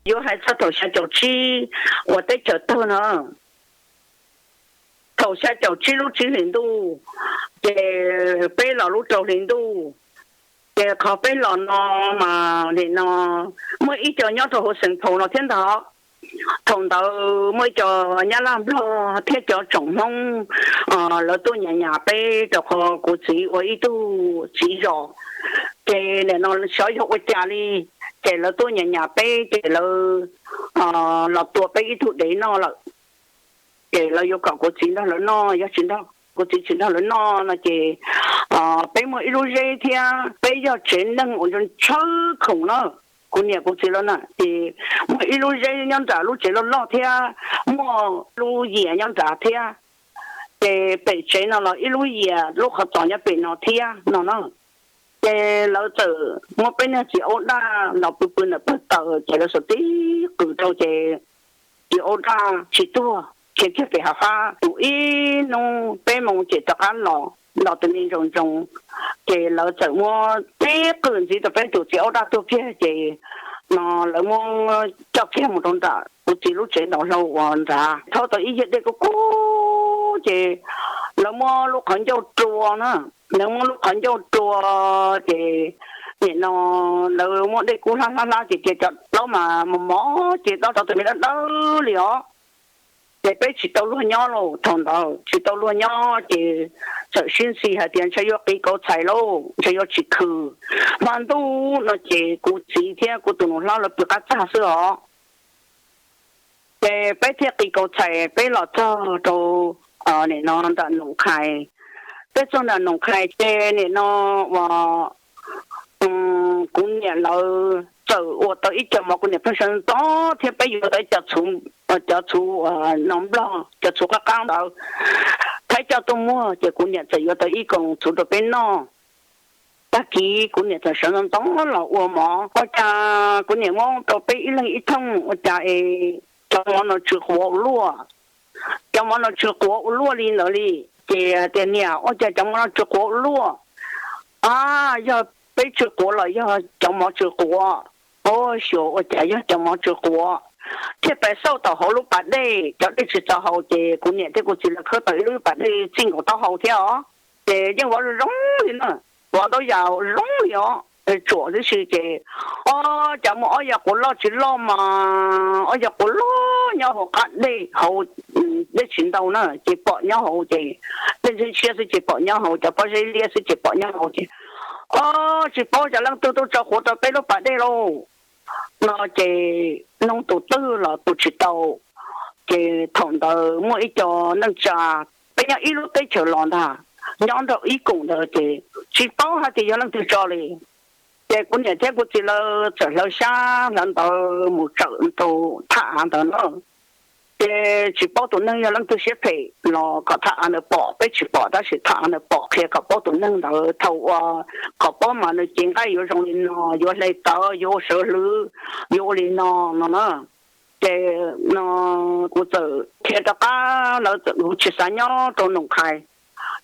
Yuav hais txog thaum xya caum tsib uas teb chaws tawg no, thaum xya caum tsib lub tsib hlis ntuj, ces peb los lub rau hli ntuj, ces qhov peb los no mas nim no muaj ib co nyob rau hauv Xeev Phau no thiab ntag. Thaum ntawd muaj ib co Nyab Laj Nplog thiab cov tsoom Hmoob, lawv tuaj nyas nyas peb rau qhov kuv txiv ua ib tug txiv zos, ces nim no xyov yog ua cas li, ces lawv tuaj nyas nyas peb ces lawv los tua peb ib tug dev noj lawm. Ces lawv yuav kom kuv txiv nrog lawv noj, yog tsis nrog, kuv txiv tsis nrog lawv noj no ces peb muaj ib lub zeb thiab peb yog tsev neeg uas ntshaw khoom na. Kuv niam kuv txiv lawv na ces muaj ib lub zeb nyob nram lub tsev loj loj thiab muaj lub yias nyob nrad thiab. Ces pem tsev no los ib lub yias lub qhov tos nyob pem no thiab no na. Ces lawv txawm muab peb niag txiv aub daj los pw pw ntawm pawg taws ces lawv xuas tib qws rau ces txiv aub daj tsis tuag khiav kiag pem hav qab. Tus ib hnub peb moos ces rov qab los, los tus me ntsoos ntsoos, ces lawv txawm muab tib qws ntxiv rau peb tus txiv aub daj tuag kiag ces no lawv muab coj kiag mus rau nram kuv txiv lub tsev ntaus hlau uas nrad, thauj tau ib yias dej kub kub ces lawv muab lub qhov ncauj rua na, lawv muab lub qhov ncauj rua ces nim no lawv muab dej kub hlab hlab hlab ces tias cov plaub mas mos mos ces dob rau tus me dawb dawb li os. Ces peb tsis tau luag nyob lauj, thaum ntawd tsis tau luag nyob ces txawm sib ntxhi hais tias ntshe yuav qiv kauv txhais lauj, ntshe yuav tsis khw. Hmo ntuj no ces kuv txiv thiab kuv tus nus hlob lawv pw qab txaj xwb os. Ces peb thiaj qiv kauv txhais peb los txog rau nim no nram Noom Khais. Peb txog nram Noom Khais ces nim no uas kuv niam lawv txawm ua tau ib co mov, kuv niam pheej sawv ntxov thiab peb yuav tau ib co txhuv, cov txhuv no nplog, cov txhuv qab qab ntawd, thaib coj tuaj muag ces kuv niam txawm yuav tau ib koos txhuv rau peb noj. Tag kis kuv niam txawm sawv ntxov ntxov los ua mov, ua cas kuv niam muab rau peb ib leeg ib thooj, ua cas es cov mov no tsw quav ua luaj. Cov mov no tsw quav ua luaj li ntawd li. Ces tias niam, ua cas cov mov no tsw quav ua luaj? A, yog peb tsw quav los yog cov mov tsw quav? Ua xyuas ua cas yog cov mov tsw quav. Thiaj pais xauj tom hauv lub pas dej, cov dej tsis txaus haus ces kuv niam thiab kuv txiv lawv khawb tau ib lub pas dej txij nkaus taub hau thiab os. Ces yeej vov zoo zoo li na, vov ntaub yas zoo li os, tsuam tib si ces, o, cas muaj ob yas quav loj tsis loj mas ob yas quav loj nyob hauv qab dej hauv, dej tsis ntau na ces pom nyob hauv ces, dej ntshiab ntshiab xwb ces pom nyob hauv, cov pob zeb liab xwb ces pom nyob hauv ces, o, tsis paub cas leej twg tuaj tso quav rau peb lub pas dej lauj no ces nug tus twg los tus tsis tau. Ces thaum ntawd muaj ib co neej tsa, peb nyob ib lub teb chaws los ntag, nyob nraum ib koom ntawd ces tsis paub hais tias yog leej twg tso li. Ces kuv niam thiab kuv txiv lawv txawm hlawv xyab hlawv ntawv mus tsawm rau thaj av ntawd na. Ces tsis paub tus neeg yog leej twg siab phem los kom thaj av ntawd pom, peb tsis pom tab sis thaj av ntawd pom, qhia kom paub tus neeg ntawd. Thaum uas kom paub mas nws cev nqaij yuav zoo li no, yuav hle tawv, yuav ua sawv hlwv, yuav ua li no no na. Ces no kuv txawm khiav rov qab, lawv txawm, kuv tsis xav nyob rau Noom Khais.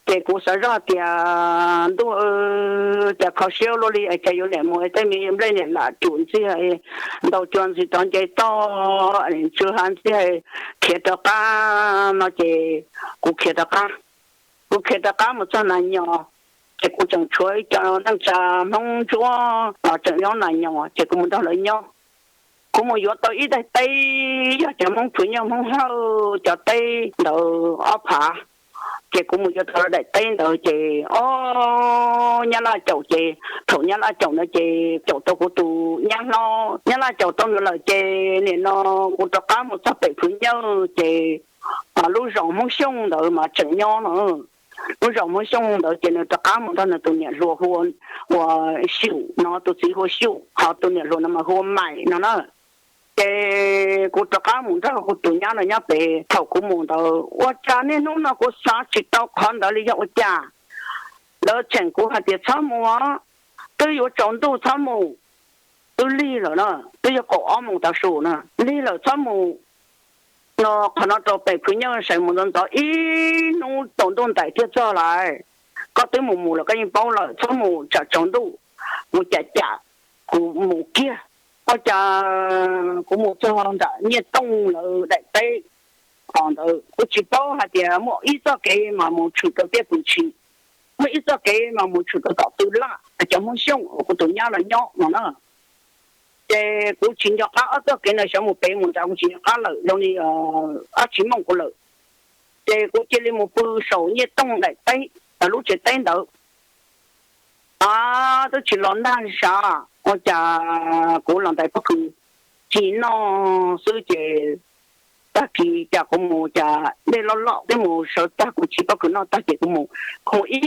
Ces kuv xav zoj tias ntuj, cas kho siab luaj li es cas yuav niam mus tej me nplej niam lam cum ntxiag, ntaus cua ntxis rov nce toj, tsw ha ntxiag, khiav rov qab no ces kuv khiav rov qab. Kuv khiav rov qab mus txog Nas Nyos, ces kuv tseem tshuav ib co neej tsa Hmoob Ntsuab tseem nyob Nas Nyos ces kuv mus nrog lawv nyob. Kuv mus yuav tau ib daim teb, yog cov Hmoob Phwv Nyaj Hmoob Hawj cov teb ntawd ob phav. Ces kuv mus yuav tau daim teb ntawd ces, o, Nyab Laj caum ces, thaum Nyab Laj caum ntawd ces caum tau kuv tus nyab hlob, Nyab Laj caum tau nws lawm ces nim no kuv rov qab mus txog pem Phwv Nyaj ces lub zos Hmoob Xyooj ntawd mas tseem nyob no. Lub zos Hmoob Xyooj ntawd ces nws rov qab mus nrog nws tus niam hluas hu ua Xyum no, tus txiv hu ua Xyum, ho tus niam hluas no mas hu ua Maim no na. Ces kuv rov qab mus nrog kuv tus nyab no nyob pem. Thaum kuv mus ntawd ua cas niaj hnub no kuv xav tsis tau qhov ntawd li yog ua cas. Lawv cheem kuv hais tias txhob mus, twb yuav tsaus ntuj txhob mus, twb lig lawm na, twb yog kaum ob moos tav su na, lig lawm txhob mus. No qhov no rau pem Phwv Nyaj, sawv mus ntxov ntxov ib hnub tsaus ntuj ntais thiaj txog lawm. Koj twb mus mus lawm koj yeej paub lawm, txhob mus tsam tsaus ntuj. Kuv cam cam, kuv mus kiag. Ua cas kuv mus txog nram Nyiaj Tooj lawv daim teb, o ntawd kuv tsis paub hais tias muaj ib txoj kev mas mus tshwm rau Tiaj Pwm Tshis, muaj ib txoj kev mas mus tshwm rau tom Tw Laj cov Hmoob Xyooj uas kuv tus nyab los nyob no na. Ces kuv tsis nco qab ob txoj kev no, xyov mus pem mus nram, kuv tsis nco qab lawm, zoo li ob tsis mooj kuv lawm. Ces kuv cia li mus pw saum Nyiaj Tooj daim teb, lub tsev teb ntawd. A, twb tsis los nag li sav, ua cas kuv los ntais pob kws ci noj xwb ces tag kis cas kuv mus cas dej loj loj twb mus sawv tag, kuv ci pob kws noj tag ces kuv mus, kuv mus ib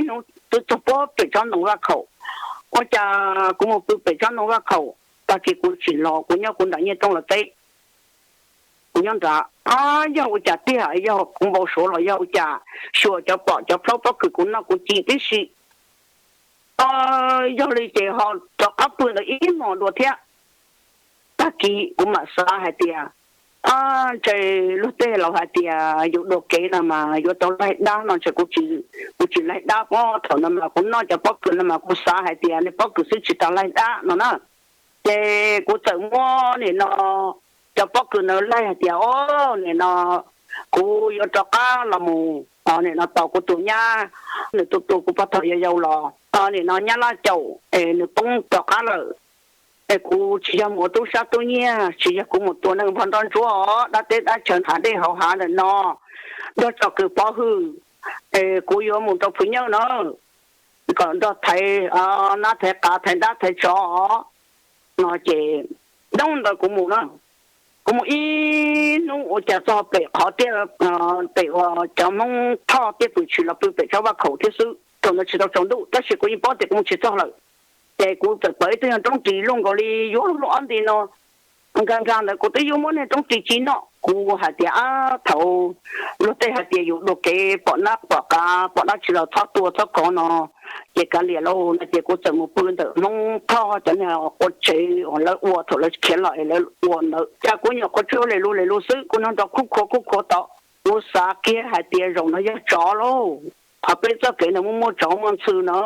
hnub twb txog pem tsob ntoo Vaj Khaum. Ua cas kuv mus pw pem tsob ntoo Vaj Khaum, tag kis kuv tsis los, kuv nyob kuv nram Nyiaj Tooj lawv teb. Kuv nyob nrad, a, yog ua cas tiag, yog kuv npau suav los yog ua cas, xyuas cov pom cov plaub pob kws kuv noj kuv ci tib si. Yog li ces ho rov qab pw ntawd ib hmos dua thiab. Tag kis kuv mam xav hais tias, a, ntshe luag tej laus hais tias yus dua kev no mas yuav tau laig dab no, ntshe kuv tsis laig dab pob, thaum no mas kuv noj cov pob kws no mas kuv xav hais tias niag pob kws xwb tsis tas laig dab no na. Ces kuv txawm muab nim no cov pob kws ntawd laig hais tias, o, nim no kuv yuav rov qab los mus, nim no tos kuv tus nyab, nws tu tu kuv pog thaum yau yau los, nim no nyab Laj Caum es nws poob rov qab lawm. Es kuv tsis yog mus ua tub sab tub nyiag, tsis yog kuv mus tua neeg npog nroj ntsuab os, dab teb dab chaw hav dej hauv hav ntawm no, nrog tsom kwm pov hwm, es kuv yuav mus rau Phwv Nyaj na, kom nrog thaiv nab thaiv qav thaiv dab thaiv tsov no. Ces hnub ntawd kuv mus na, kuv mus ib hnub ua cas txog pem qhov tiaj, pem uas cov Hmoob Thoj Tiaj Pwm Tshis los pw pem tsob Vaj Khaum thiab xwb. Thaum ntawd tsis tau tsaus ntuj tab sis kuv yeej paub tias kuv mus tsis txog lawm. Ces kuv txawm pom ib tug nyuag roob ris luaj nkaus li yuav luaj ob nti no, nkag nkag ntawd kuv twb yuav muab niag roob ris ci noj. Kuv hais tias, ab, thaum luag tej hais tias yus dua kev pom nab pom qav pom dab tsi los txhob tua txhob kov no, ces kav liam lauj no. Ces kuv txawm mus pw ntawm Hmoob Thoj cov niag qua tsev uas lawv ua thaum lawv khiav los es lawv ua ntawd. Cas kuv nyuam qhuav tsuas le lus le lus xwb, kuv nrog nrog khuj khuav khuj khuav tod, kuv xav kiag hais tias zaum no yog tsov lauj. Qhov peb txoj kev no muaj muaj tsov muaj ntxhw na,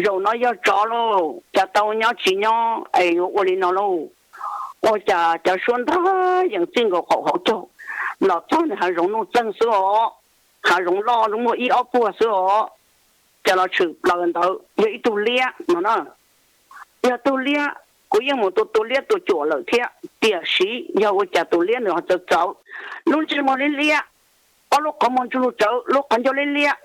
zaum no yog tsov lauj, cas tau nyob tsis nyob es yuav ua li no lauj. Ua cas cov suab ntag yees txij nkaus qaum hauv caug los txog nws hav zoov nuj txeeg xwb os, hav zoov loj muaj ib ob puag xwb os. Cas los tshwm plaws ntawd yog ib tug liab no na. Yog tug liab, kuv yeej mus tua tua liab tua cuam lawm thiab, tiam sis yog ua cas tus liab nws ho txawv txawv. Lub ntsej muag liab liab, ob lub qhov muag ntsuj lug tsawv, lub qhov ncauj liab liab,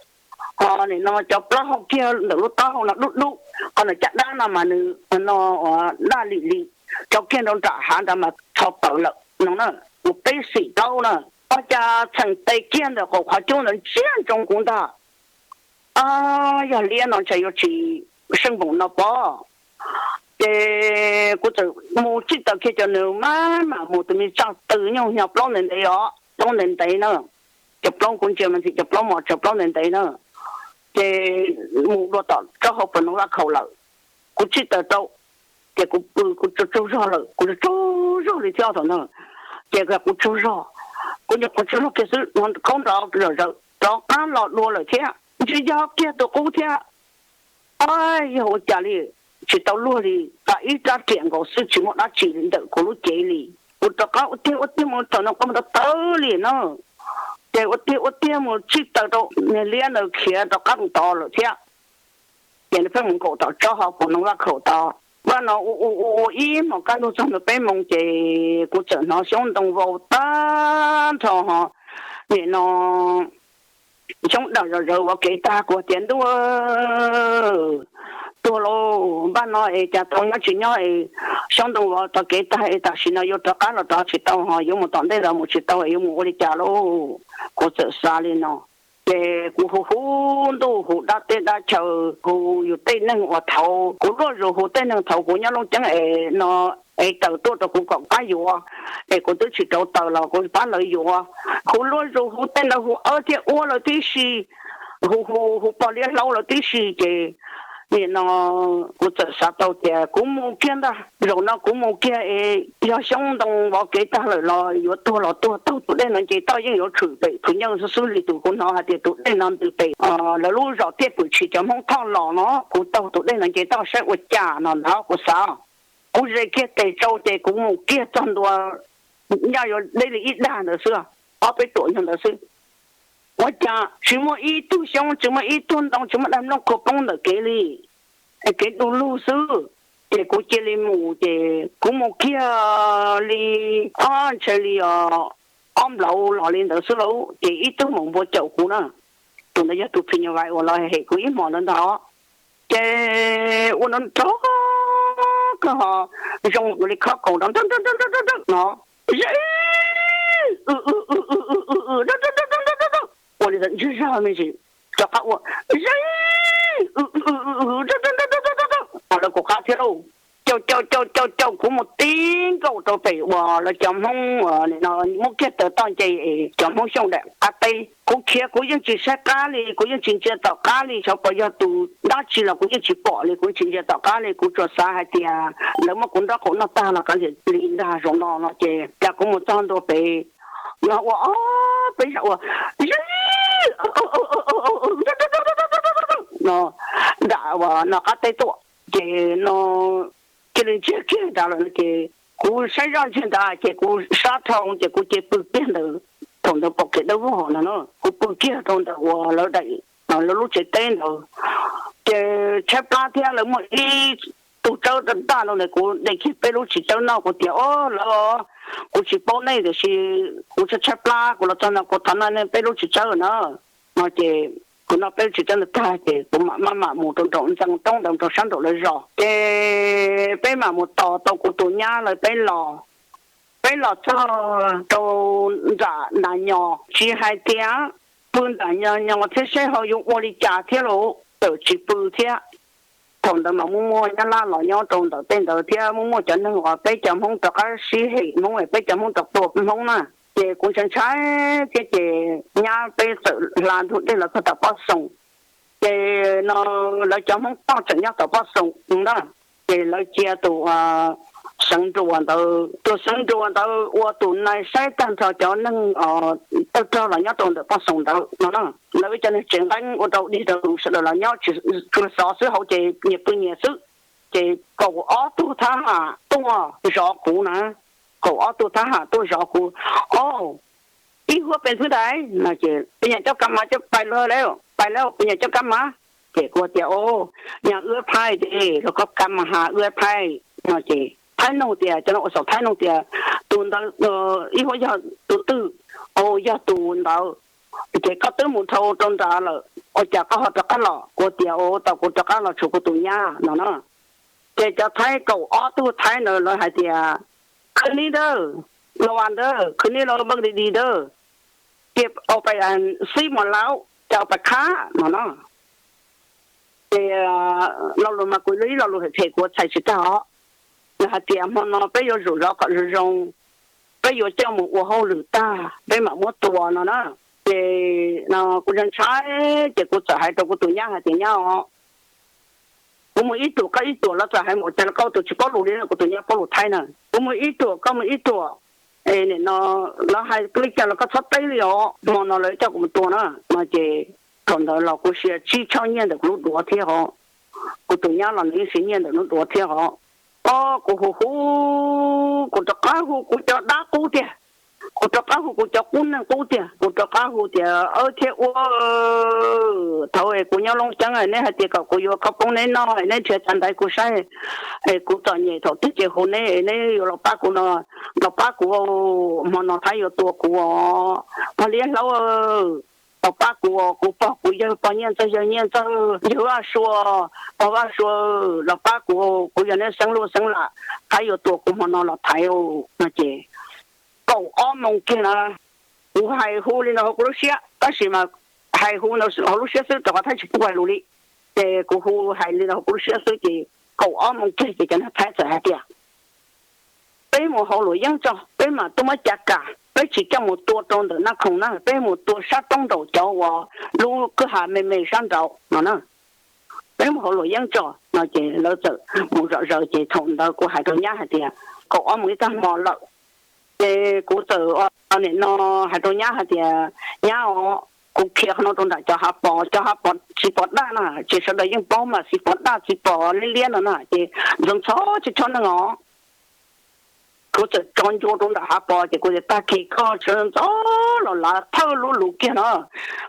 ho nim no cov plaub hau kiag ntawm lub taub hau no dub dub, qhov ntawm caj dab no mas nws no daj lim li, tso kiag rau nram hav nrad mas txho tawm lawm no na. Kuv peb xim taub na, ua cas txheem tes kiag ntawm qaum qhov cub ntawd ntsiag ntsoov kuv ntag. Yog liab no ntshe yuav tsis seej npaum no pob. Ces kuv txawm mus txij taws kiag cov nws maj mam mus tus me tsaj tw nyuj nyo plaub ntev ntev os, plaub ntev ntev na. Cov plaub kuv ntsia mas ntxim cov plaub mos cov plaub ntev ntev na. Ces mus dua tom tsob hauv pas noog vaj khaum lawm, kuv txij taws rau, ces kuv pw kuv tsaug tsaug zog lawm, kuv tsaug tsaug zog li thiab thaum ntawd. Ces kuv tsaug zog, kuv nyuam qhuav tsaug zog kiag xwb, khaub nrov zom zaws rov qab los dua lawm thiab, ntshe yog kiag tus qub thiab. Ab, yog ua cas li, tsis tau luag li, tas ib rab riam nkaus xwb tsis muaj dab tsi li ntawm kuv lub cev li. Kuv rov qab ua tiag ua tiag mus thaum no qhov muag rov tawv li na. Ces ua tiag ua tiag mus txij taws rau, niag liab ntawd khiav rov qab mus tod lawm thiab. Ces nws pheej mus nkaum tom tsob hauv pas noog vaj khaum tod. Vaj no ua ua ua ua ib hmos kaj ntug txog ntua peb moos ces kuv txawm hnov xyoob ntoo vau tag nrho ho. Nim no xyoob dam zom zaws vov kev tag, kuv tias, ntuj, tuag lauj, npaj no es cas tau nyob tsis nyob es xyoob ntoo vov tau kev tag es tam sim no yuav rov qab los rov tsis tau ho, yuav mus tom ntej los mus tsis tau es yuav mus ua li cas lauj. Kuv txawm xav li no. Ces kuv hu hu ntuj hu dab teb dab chaw, hu yus tej neeg uas thaud kuv luaj zus, hu tej neeg thaud kuv nyob Looj Ceeb es no, es taws tuaj rau kuv kom pab yuav, es kuv twb tsis rauv taws los kuv pab lawv yuav. Hu luaj zus hu tej ntawd hu awb thiab ua lawm tib si, hu hu hu pog liab hlaub lawm tib si ces nim no kuv txawm xav tau tias kuv mus kiag ntag, zaum no kuv mus kiag es yog xyoob ntoo vov kev tag lawm los yuav tuag los tuag taug tus dej no nce toj, yeej yuav tshwm pem Phwv Nyaj xwb xwb li tus kuv hnov hais tias tus dej no ntws pem lawv lub zos Tiaj Pwm Tshis cov Hmoob Thoj los no, kuv taug tus dej no nce toj saib ua cas no ntag kuv xav. Kuv ze kiag tes tsau ces kuv mus kiag txog ntua, nyaj yuav deb li ib dag ntawd xwb, ob peb tuam nyuag ntawd xwb. Ua cas tsis muaj ib tug xyoob, tsis muaj ib tug ntoo, tsis muaj daim nplooj qhuav poob ntawm kev li, kev du lug xwb. Ces kuv cia li mus, ces kuv mus kiag li ob, ntshe li os, ob nplaud los li ntawd xwb lauj, ces ib tug maum npua caum kuv na. Tus ntawd yog tus phim nyuj vais uas los hem kuv ib hmos ntawd ntag. Ces ua nrov nrov kawg ho, zoo li khob kaus nrov nrov nrov nrov no, ze, ua li ntawd ntsag zag me ntsis, rov qab ua, ze, lawv kuv qab thiab lauj. Caum caum caum caum caum kuv mus ti nkaus rau pem uas lawv cov Hmoob uas muab kiag tawg toj nce, cov Hmoob Xyooj daim qab teb. Kuv khiav kuv yeej tsis saib qab li, kuv yeej tsis ntsia tom qab li, xyov puas yog tus dab tsi los kuv yeej tsis pom li, kuv tsis ntsia tom qab li. Kuv tsuas xav hais tias lawv muab kuv nrob qaum noj tag los kav liam li ntag zaum no no ces cas kuv mus txog ntua pem no ua ob peb zaug ua, ze, no, nram uas no qab teb tuaj, ces no cia li ntsiag kiag nrad lawm no ces kuv saib zoj ntsiag nrad ces kuv sab dhau ces kuv cia li pw kiag ntawd. Thaum ntawd pom kev dawb vog hos no no, kuv pw kiag rau ntawm uas lawv daim, lawv lub tsev teb ntawd. Ces tshaib plab thiab lawv muaj ib tug tsawb tag nrho ntawd, kuv de kiag peb lub txiv tsawb noj, kuv tias, Au lawv, kuv tsis paub nej tiam sis kuv tshaib tshaib plab, kuv los txog no kuv thov noj nej peb lub txiv tsawb na. No ces kuv noj peb lub txiv tsawb ntawd tag ces kuv mam maj mam mus rau nraum ntxeev roob ntawd rau sab nraum lawv zos, ces peb mam mus tos tau kuv tus nyab lawv peb los. Peb los txog rau nram Nas Nyos, tsis hais tias pw nram Nas Nyos thiab seb ho yuav ua li cas thiab lauj, txawm tsis pw thiab. Thaum ntawd mas muaj muaj nyab laj los nyob rau ntawm tej ntawd thiab muaj muaj cov neeg uas peb cov Hmoob rov qab sib hem Hmoob, peb cov Hmoob rov tua Hmoob na. Ces kuv ntshai ntshai thiab ces nyab peb txawm hla ntug dej los txog tom Pob Xoos. Ces no lawv cov Hmoob Toj tseem nyob tom Pob Xoos na, ces lawv cia tus seev nruas ntawd, tus seev nruas ntawd ua tus nais saib tag nrho cov neeg tawg rog los nyob rau ntawm Pob Xoos ntawd no na. Lawv ib cov neeg tsev nqeeb ua rau dig rau sawv daws los nyob tsis, tsuas xov xwb hauv ces nyias pw nyias xwb. Ces kaum ob tug thab ham tuaj zov kuv na, kaum ob tug thab ham tuaj zov kuv. Au, ib huab pes thwb tais no ces peb nyam coj kab mas coj pais lawm, pais lawm peb nyam coj kab mas. Ces kuv tias, Au, nyam wb phaij ces los koj kab mas has wb phaij no ces Thaib nug tias, cov no ua xaum Thaib nug tias, Tus ntawd ib huab yog tus twg? Au, yog tus ntawd. Ces koj twb mus dhau rau nrad lawm ua cas koj ho rov qab los? Kuv tias, Au, tau kuv rov qab los tshuav kuv tus nyab no na. Ces cov Thaib kaum ob tug Thaib ntawd lawv hais tias, Khwv nib ntawd, los vas ntawd, khwv nib los npaj di di ntawd, ces au pais xib mos laub, ces au pais khab no na. Ces lo lus mas kuv ib lo lus hem phem kuv txhais tsis tag os. Nws hais tias hmo no peb yuav zom zaws kom zoo zoo, peb yuav coj mus ua hauj lwm tag peb mam muab tua no na. Ces kuv ntshai ntshai, ces kuv txawm hais rau kuv tus nyab hais tias, Nyab os, kuv mus ib tuam koj ib tuam, lawv txawm hais mus cas los koj ua tus tsis paub lus li no, kuv tus nyab paub lus Thaib na. Kuv mus ib tuam koj mus ib tuam, es nim no lawv hais li cas los koj txhob teb li os, hmo no lawv coj kuv mus tua na. No ces thaum ntawd los kuv sia tsib choj nyiaj ntawm kuv lub duav thiab os, kuv tus nyab los nws yeej sia nyiaj ntawm lub duav thiab os. Os, kuv hu hu, kuv rov qab hu kuv cov dab qub tiag, kuv rov qab hu kuv cov qub neeg qub tiag, kuv rov qab hu tias, Ab thiab ua, thaum kuv nyob Looj Ceeb neb hais tias kom kuv yuav khob poob neb noj, neb nrhiav tsa ntaiv kuv saib, es kuv txom nyem thaum twg ces hu neb, neb yuav los pab kuv no, los pab kuv, hmo no Thaib yuav tua kuv os. Pog liab hlaub, los pab kuv, kuv pog kuv yawg pog Nyiaj Ntxawg yawg Nyiaj Ntxawg yawg Vaj Sua, pog Vaj Sua, los pab kuv, kuv yog neb xeeb luj xeeb lam, Thaib yuav tua kuv hmo no los thaiv no ces kaum ob moos kiag na, kuv hais hu li ntawd hauv kuv lub siab, tab sis mas hais hu ntawd hauv lub siab xwb rau qhov Thaib tsis pub hais lus li. Ces kuv hu hais li ntawd hauv kuv lub siab xwb ces kaum ob moos kiag ces cov neeg Thaib txawm hais tias, Peb mus hauv luam yeeb tso, peb mam tuaj muab cav kam, peb tsis coj mus tua rau ntawm Naj Khoom na, peb mus tua sab roob nraum cov uas lub kwj ha me me sab nraud no na. Peb mus hauv luam yeeb tso no ces lawv txawm mus zom zaws ces thaum ntawd kuv hais rau nyab hais tias, Kaum ob moos ib tag hmo lawm. Ces kuv txawm nim no hais rau nyab hais tias, Nyab os, kuv khiav qhov no rau nram cov hav pos, cov hav pos txiv pos daj na, ces sawv daws yeej paub mas txiv pos daj txiv pos liab liab no na, ces ntxoov txhob tsis tshua neeg os. Kuv txawm tso ncua rau nram hav pos ces kuv tias, Tag kis koj sawv ntxov los lav thawj lub lus kiag no,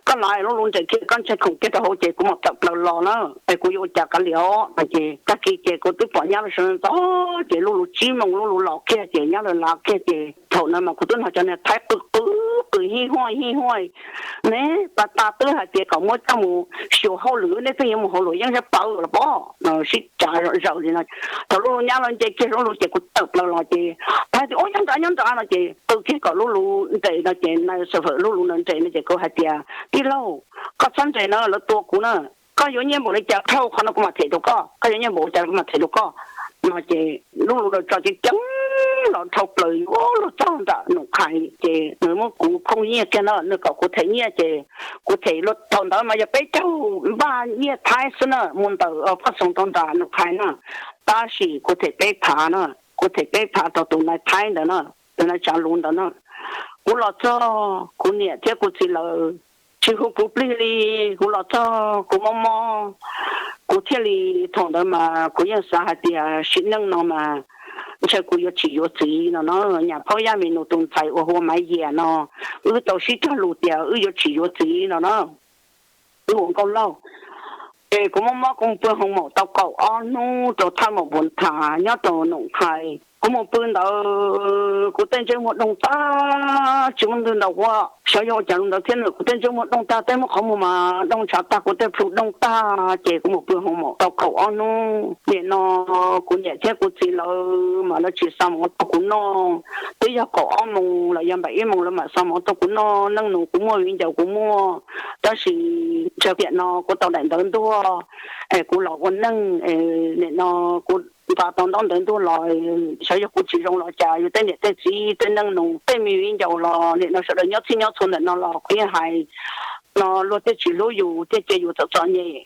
koj lav lub lus nres kiag, koj ntshai khoom kiag rau hauv ces kuv mam tawm plaws los na, es kuv yuav ua cas kav liam os. No ces tag kis ces kuv twb pom nyab lawv sawv ntxov ces lub lus tsib moos lub lus los kiag ces nyab lawv lav kiag ces thaum no mas kuv twb hnov cov niag thaib qw qw qw hij huaj hij huaj, ne, pas tas twb hais tias kom muab coj mus xyuas hauj lwm, nej pheej yuav mus hauj lwm yeej sab pawv los pob, sib cav zom zaws li no. Thaum lub lus nyab lawv nce kiag lub lus ces kuv tawm plaws los ces hais tias, Ua nyob nrad nyob nrad no ces qw kiag kom lub lus nres no ces nais xav fawm lub lus nres no ces kuv hais tias, Tij laug, koj txhob nres na, lawv tua kuv na. Koj yuav nyiaj npaum li cas dhau qhov no kuv mam them rau koj, koj yuav nyiaj npaum li cas kuv mam them rau koj. No ces lub lus tso ceev ceev los dhau plaws yuav luag txog nram Noom Qhais ces nws muab kuv khooj nyiaj kiag na, nws kom kuv them nyiaj ces kuv them luag thaum ntawd mas yog peb caug npaj nyiaj thaib xwb na, mus ntawm poj xoos rau nram Noom Qhais na. Tab sis kuv them peb phav na, kuv them peb phav rau tus nais thaib ntawd na, tus nais tsav lus ntawd na. Kuv los txog kuv niam thiab kuv txiv lawv tsis hu kuv plig li. Kuv los txog kuv mob mob, kuv thiaj li, thaum ntawd mas kuv yeej xav hais tias sim neej no mas ntshai kuv yuav tsis yuav txiv no no. Nyam Phaub Yaj Mis Nus tus ntxhais uas hu ua Maiv Yias no, wb tau sib cog lus tias wb yuav tsis yuav txiv no na. Wb ua nkauj laug, ces kuv mob mob kuv mus pw hoo maum tau kaum ob hnub rau thaj maum Npus Tham nyob rau Noom Qhais. Kuv mus pw ntawd kuv tej ntsej muag dooj tag, tsis muaj ntwg ntau ua, xyov yog ua cas li ntawd thiab na, kuv tej ntsej muag dooj tag, tej muaj qhov muag mas dooj ntshav tag, kuv tej plhu dooj tag ces kuv mus pw hoo maum tau kaum ob hnub. Nim no kuv niam thiab kuv txiv lawv mas lawv tsis xa mov rau kuv noj, twb yog kaum ob moos los yog npaum ib moos lawv mam xa mov rau kuv noj. Neej nus kuv muaj viv ncaus kuv muaj, tab sis tsam tiam no kuv tau daim ntawv ntuag es kuv los ua neej, nim no kuv nqa tau ntaub ntawv ntuag los, xyov yog kuv tsis zoo los cas yus tej niam tej txiv tej neej nus tej me viv ncaus los nim no sawv daws nyob txhij nyob txhua ntawm no los kuv yeej hais no luag thiaj tsis hlub yus thiaj cia yus txom txom nyem.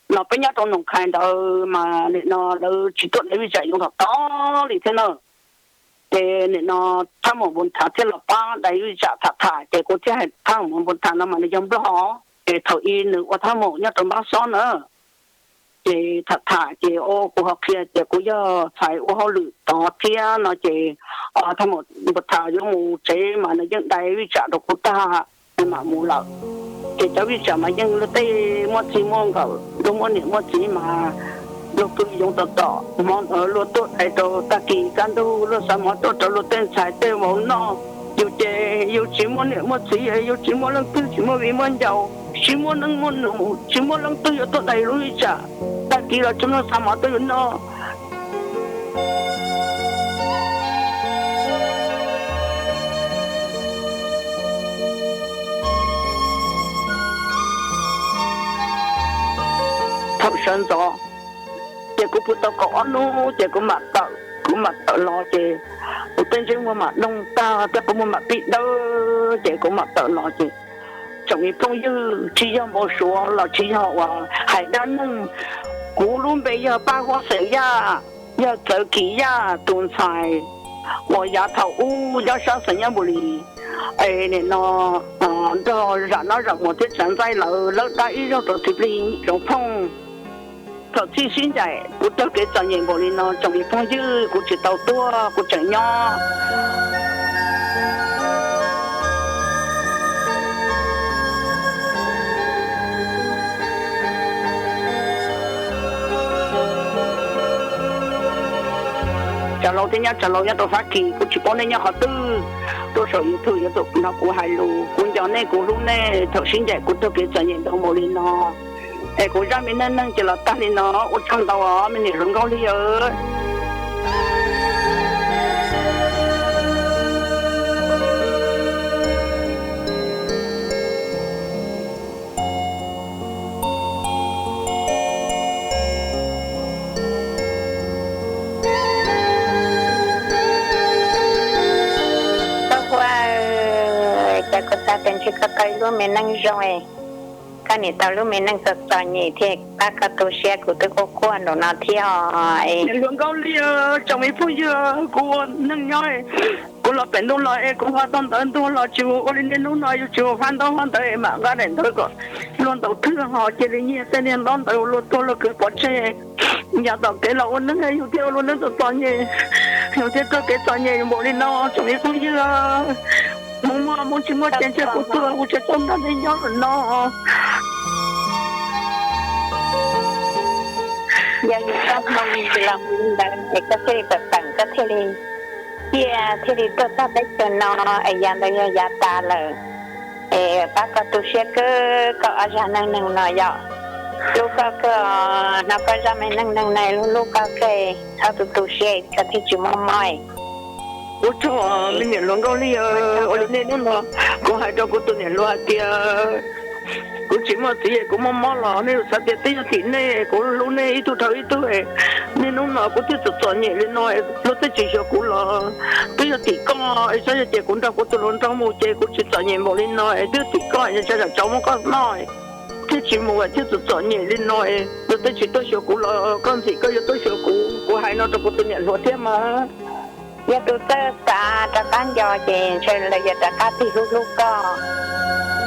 Los peb nyob rau Noom Qhais ntawd mas nim no lawv tsis tuaj dai vij tsam yoov tom tod li thiab na. Ces nim no thaj maum Npus Tham thiaj los pab dai vij tsam tham tham ces kuv thiaj hais thaj maum Npus Tham no mas nws yog Nplog, ces thaum ub nws ua thaj maum nyob rau Npab Xob na. Ces tham tham ces kuv ho qhia tias kuv yog ntxhais ua hauj lwm tod thiab no ces thaj maum Npus Tham yuav mus tsev mas nws yeej dai vij tsam rau kuv tag, nws mam mus lawm. Ces cov vij tsam mas yeej luag tej muaj txij muaj nkawm, luag muaj niam muaj txiv mas luag pw yoov tom tom, hmo ntawd luag tuaj dai rau tag kis kaj ntug luag xa mov tuaj rau luag tej ntxhais tej vauv noj. Yus ces yus tsis muaj niam muaj txiv, yus tsis muaj leej twg, tsis muaj viv muaj ncaus, tsis muaj neej muaj nus, tsis muaj leej twg yuav tuaj dai lub vij tsam. Tag kis los tsis muaj xa mov tuaj yus noj. Thaum sawv ntxov ces kuv pw tau kaum ob hnub ces kuv mam tawm, kuv mam tawm los ces kuv tej ntsej muag mam dooj tag thiab kuv muag mam pib dawb ces kuv mam tawm los ces tsoom me phooj ywg, tsis yog npau suav los tsis yog uas hais dab neeg. Kuv lub npe yog Paj Huab xeem Yaj, yog Txawv Kis Yaj tus ntxhais uas yav thaum ub nyob sab xeem Nyab Npus Lis, es nim no nrog Zam Nab Zam Muas thiab Tsav Ntxaij lawv lawb dab ib zaug rau Thwj Plig Zoov Phooj. Thaum txij sib ncaim kuv raug kev txom nyem npaum li no tsoom me phooj ywg, kuv tsis tau tuag kuv tseem nyob. Tsav Laus thiab nyab Tsav Laus nyob rau Fab Kis, kuv tsis paub nej nyob qhov twg, tuaj saum YouTube yuav tsum hnov kuv hais lus. Kuv nco nej, kuv hlub nej. Thaum sib ncaim kuv raug kev txom nyem ntau npaum li no, es kuv zaj me neej neeg ces los tag li no, ua tsaug ntau os me niam hluas nkauj hli aw. Koj ua, cas kuv xav tias ntshe koj tau ib lub me neej zoo, koj nim tau lub me neej txom txom nyem thiab pab koj tu siab, kuv twb quaj quaj nraum no thiab os. Hluas nkauj hli, tsoom me phooj ywg, kuv ua neej nyob, kuv Tau pem ntuj los es kuv ua tau ntawv ntuag los tsis ua li niaj hnub no yus tsis ua fab ntaub fab ntawv es mam nqa daim ntawv kom luag ntaus thwj ho cia li nyiag tej niag ntaub ntawv luag tuag luag kwv pov tseg. Yav tom kev los ua neeb yus thiaj ua luag neeb txom txom nyem, yus thiaj tuaj kev txom nyem npaum li no tsoom ib phooj ywg. Hmoov muaj hmoov tsis muaj ces ntshe kuv tuag kuv tsis tau nrog nej nyob lawm no. Yog yus txoj hmoo tsis los mus li ntawd es koj thiaj li tawm peem, koj thiaj li ciaj thiaj li tuaj txog teb chaws no es yav ntawd yog yav tas lawm. Es pab koj tu siab kawg, koj ob zaj neej neeg no yom, hlub koj kawg, hnov koj zaj me neej neeg no hlub hlub koj kawg, txhob tu tu siab, koj thiaj tsis muaj mob. Ua tsaug me niam hluas Nkauj Hli, ua li nej hnub no kuv hais rau kuv tus niam hluas hais tias kuv tsis muaj txiv es kuv muaj mob los nej xav tias twb yog tim nej, kuv hlub nej ib tug dhau ib tug. Niaj hnub no kuv thiaj txom txom nyem li no, luag twb tsis xyuas kuv los twb yog tim koj, es saib yog ces kuv nrog kuv tus hluas nraug mus ces kuv tsis txom nyem npaum li no, twb yog tim koj, ntshai tsam tsov muab koj noj thiaj tsis mus, thiaj txom txom nyem li no. Luag twb tsis tuaj xyuas kuv los koj ntxim koj yuav tuaj xyuas kuv, kuv hais no rau kuv tus niam hluas thiab mas. Yog tus txawj xav rov qab nco ces ntshe lawv yuav rov qab tig hlub hlub koj.